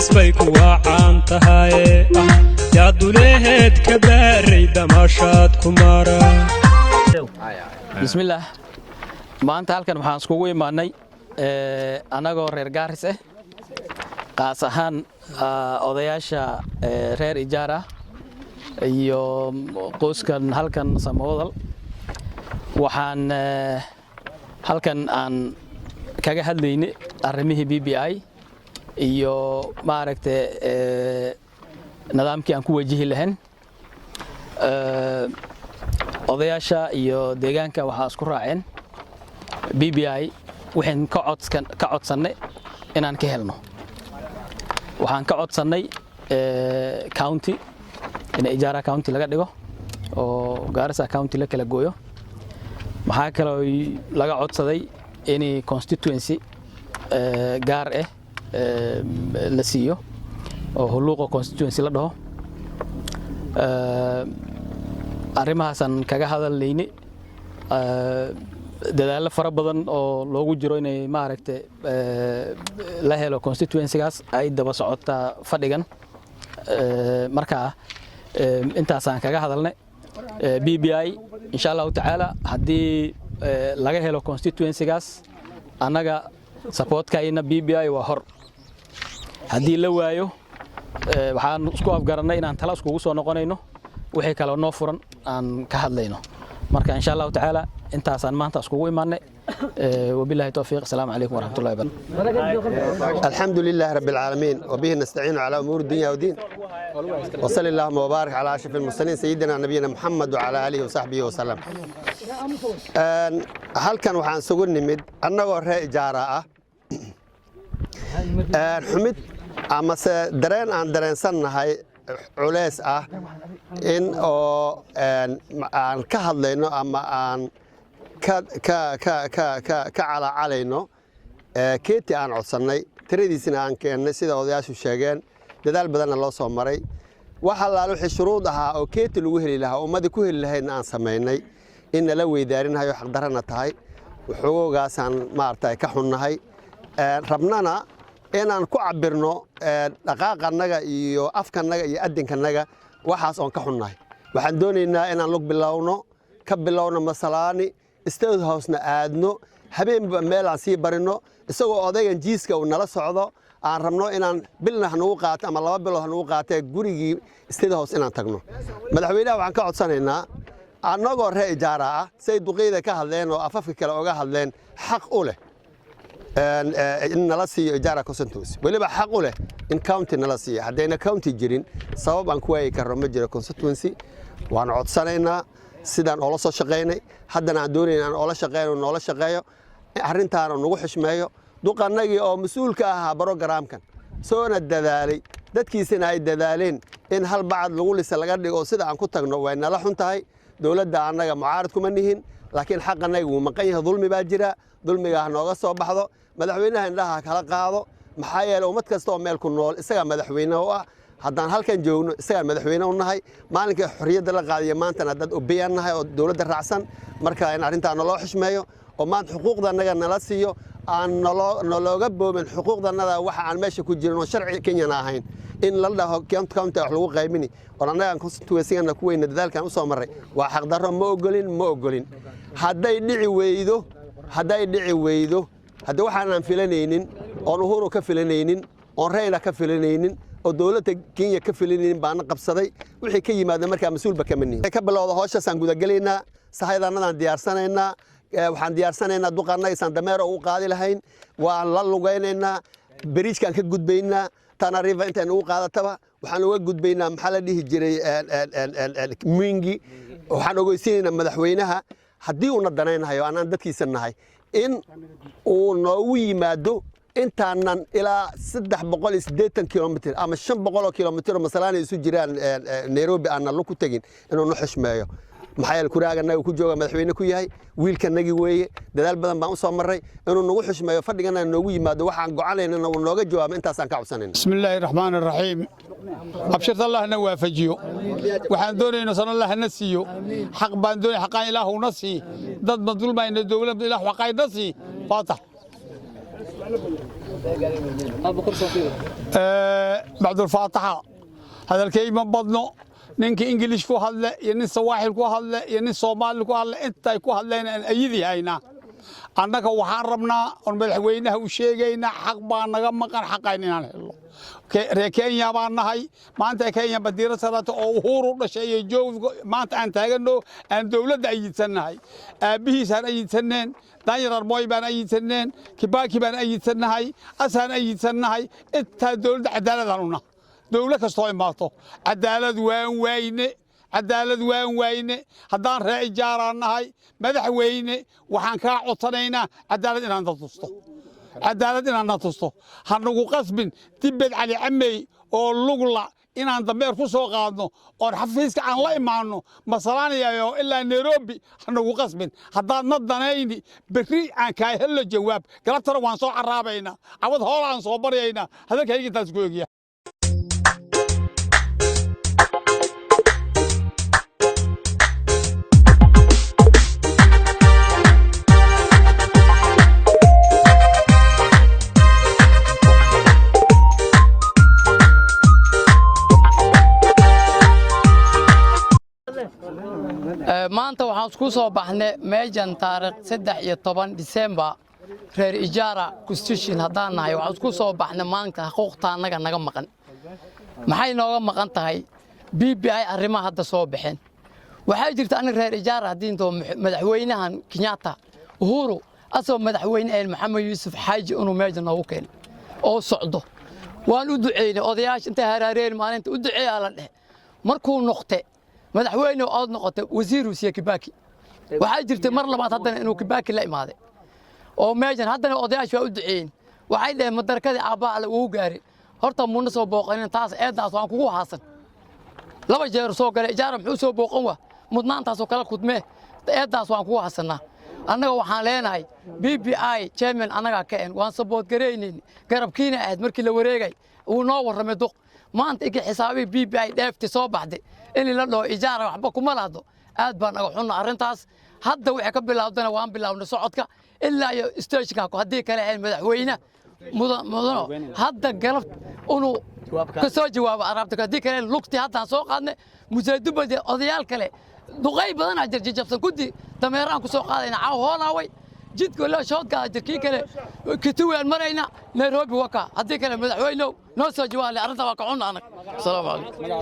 Dalxiis bay ku wacan tahaye, yaa duleheed ka baaray damaashaad ku mara. Bismillaah. Maanta halkan waxaan iskugu imaanay annagoo reer Gaaris ah, qaas ahaan odayaasha reer Ijaara iyo qoyskan halkan Samawadal. Waxaan halkan aan kaga hadlaynay arrimihii BBI iyo maaragtay nidaamkii aan ku wajihi lahayn. Odayaasha iyo deegaanka waxaa isku raaceen BBI waxaan ka codsannay inaan ka helno. Waxaan ka codsannay county, in Ijaara County laga dhigo oo Gaarisa County la kala gooyo. Maxaa kaloo laga codsaday? In constituency gaar ah la siiyo oo Hulluuqo constituency la dhaho. Arrimahaasaan kaga hadalnayni. Dadaallo fara badan oo loogu jiro inay maaragtay la helo constituency-gaas ay daba socotaa fadhigan. Markaa intaasaan kaga hadalnay BBI. Insha Allahu tacaala, haddii laga helo constituency-gaas, annaga supportkayna BBI waa hor. Haddii la waayo, waxaan isku afgarannay inaan tala iskugu soo noqonayno, wixii kaloo noo furan aan ka hadlayno. Marka insha Allahu tacaala intaasaan maanta iskugu imaanay. Wabillahi towfiiq. Asalaamu calaykum waraxmatullahi wabarakatu. الحمد لله رب العالمين، وبه نستعين على أمور الدنيا والدين، وصلى اللهم وبارك على أشرف المرسلين، سيدنا نبينا محمد وعلى آله وصحبه وسلم. Halkan waxaan isugu nimid annagoo reer Ijaara ah, xumid amase dareen aan dareensannahay culeys ah in oo aan ka hadlayno ama aan ka calaacalayno keeti aan codsannay, tiradiisina aan keennay, sida odayaashu sheegeen, dadaal badanna loo soo maray. Wax allaale wixii shuruud ahaa oo keeti lagu heli lahaa, ummadii ku heli lahaydna aan samaynay, in nala weydaarinhayo xaqdarrana tahay. Waxoogogaasaan maaragtay ka xunnahay, rabnana inaan ku cabbirno dhaqaaqannaga iyo afkannaga iyo adinkannaga waxaas oon ka xunnahay. Waxaan doonaynaa inaan lug bilowno, ka bilowno Masalaani, State Housena aadno, habeenba meelaan sii barino, isagoo odaygan jiiska uu nala socdo. Aan rabno inaan bilna hanugu qaato ama 2 bilood hanugu qaatee, gurigii State House inaan tagno. Madaxweynaha waxaan ka codsanaynaa, annagoo reer Ijaara ah, say duqeyda ka hadleen oo afafka kale oga hadleen, xaq u leh in nala siiyo Ijaara constituency, weliba xaq u leh in county nala siiyo. Haddayna county jirin, sabab aan ku waayi karno ma jiro constituency. Waan codsanaynaa sidaan oola soo shaqaynay, haddana aan doonayna aan oola shaqeyno, noola shaqeeyo arrintaana, nagu xushmeeyo duqannagii oo mas-uulka ahaa programkan, soona dadaalay, dadkiisana ay dadaaleen in hal bacad lagu lisa laga dhigo sida aan ku tagno. Way nala xun tahay. Dowladda annaga mucaarad kuma nihin, laakiin xaqannaga wuu maqan yahay. Dulmi baa jira, dulmiga ha nooga soo baxdo. Madaxweynaha indhaha kala qaado, maxaa yeeley ummad kasta oo meel ku nool isagaa madaxweyne u ah. Haddaan halkan joogno, isagaan madaxweyne u nahay. Maalinkai xorriyadda la qaadiyo maantana dad obeyaan nahay oo dowladda raacsan. Marka in arrintaa naloo xushmeeyo oo maanta xuquuqdanaga nala siiyo, aan nalooga boobin xuquuqdanada waxa aan meesha ku jirin oo sharci Kenyana ahayn, in la dhaho county wax lagu qaybini oo annagaan constituency-gana ku weyna dadaalkan u soo marray, waa xaqdarro. Ma ogolin, ma ogolin. Hadday dhici weydo, hadday dhici weydo, hadda waxaanan filanaynin oon Uhuru ka filanaynin, oon Raila ka filanaynin, oo dowladda Kenya ka filanaynin baana qabsaday. Wixii ka yimaada markaa mas-uulba kama nihin. Ka bilowda howshaasaan gudagelaynaa, sahaydanadaan diyaarsanaynaa. Waxaan diyaarsanaynaa duqannaga isaan dameero ugu qaadi lahayn. Waan la lugaynaynaa, bridgekaan ka gudbaynaa Tana River intay nagu qaadataba. Waxaan uga gudbaynaa, maxaa la dhihi jiray, Mwingi. Waxaan ogeysiinaynaa madaxweynaha, haddii uuna danaynahayo anaan dadkiisa nahay, in uu noogu yimaado intaanan ilaa 380 kilomitir ama 500 kilomitir oo Masalaani isu jiraan Nairobi aanan lug ku tegin, inuu na xushmeeyo. Maxaa yeele kuraaganaga ku jooga, madaxweyne ku yahay, wiilkanagii weeye. Dadaal badan baan u soo marray inuu nagu xushmeeyo, fadhigana noogu yimaado, waxaan go'anaynana uu nooga jawaabo. Intaasaan ka codsanayna. بسم الله الرحمن الرحيم. Abshirta Allah na waafajiyo. Waxaan doonayno san Allah na siiyo. Xaq baan doonay, xaqaan Ilaahu na sii. Dad ma dulmayna, dowladda Ilaah xaqayna sii. Faatax. Bacdulfaataxa, hadalkay ma badno. Ninka Ingilish ku hadle iyo nin Sawaaxil ku hadle iyo nin Soomaali ku hadle, intay ku hadleen aan ayidii haynaa. Annaga waxaan rabnaa oon madaxweynaha u sheegaynaa, xaq baa naga maqan, xaqayn inaan helno. Reer Kenya baan nahay. Maanta Kenya badiiro sarata oo Uhuru dhashay iyo joog maanta aan taagano, aan dowladda ayidsannahay. Aabbihiisaan ayidsaneen, Daniel Armoy baan ayidsaneen, Kibaki baan ayidsannahay, asaan ayidsannahay. Intaa dowladda cadaaladaan una dowlad kastoo imaato, cadaalad waan wayne, cadaalad waan wayne. Haddaan ree Ijaaraan nahay, madaxweyne, waxaan kaa codsanaynaa cadaalad inaan na tusto, cadaalad inaan na tusto. Ha nagu qasbin Dibbed Cali Camey oo lugla inaan dameer ku soo qaadno oon xafiiska aan la imaanno Masalaanayayo ilaa Nairobi. Ha nagu qasbin. Haddaad na danayni, berri aan kaa hello jawaab. Galabtana waan soo caraabaynaa, cawad hoola aan soo baryaynaa. Hadalkayga intaas ku egya. Maanta waxaan isku soo baxnay meejan taariikh 13 Disembar. Reer Ijaara constitution haddaan nahay, waxaan isku soo baxnay maanta xuquuqta annaga naga maqan. Maxay nooga maqan tahay? BBI arrimaha hadda soo baxeen. Waxaa jirta aniga reer Ijaara haddii intoo madaxweynahan Kenyatta Uhuru asoo madaxweyne ahayn, Maxamed Yuusuf Xaaji inuu meesha noogu keenay oo socdo, waan u duceynay. Odayaasha intay haraareen maalinta u duceeyaa la dhehe. Markuu noqte madaxweyne ood noqotay, wasiiru siye Kibaki. Waxaa jirtay mar labaad haddana inuu Kibaki la imaaday oo meeshan haddana odayaasha waa u duceeyeen. Waxay dhaheen madarakadii aabbaha alle uu gaaray, horta muuna soo booqanin. Taas eeddaas waan kugu haasan. Laba jeer soo galay Ijaara, muxuu soo booqan? Wa mudnaantaasoo kala kudmee, eeddaas waan kugu hasanaa. Annaga waxaan leenahay BBI chairman annagaa ka en, waan support garaynayn, garabkiina ahayd markii la wareegay. Wuu noo warramay duq. Maanta inka xisaabihii BBI dheefti soo baxday in la dhaho Ijaara waxba kuma lahdo, aad baan naga xunna arrintaas. Hadda waxay ka bilowdana, waan bilownay socodka ilaa iyo stationka. Haddii kale ahayn madaxweyne mudano hadda galab inuu ka soo jawaabo araabta, haddii kale lugtii haddaan soo qaadnay musaadubade. Odayaal kale duqay badanaa jir jajabsan, guddi dameeraan ku soo qaadayna caaw hoolaaway jidka la shoodkaa jirkii kale Kituwaan marayna Nairobi waka. Haddii kale madaxweynow noo soo jawaabay, arrinta waa ka xunna anag. Asalaamu calaykum.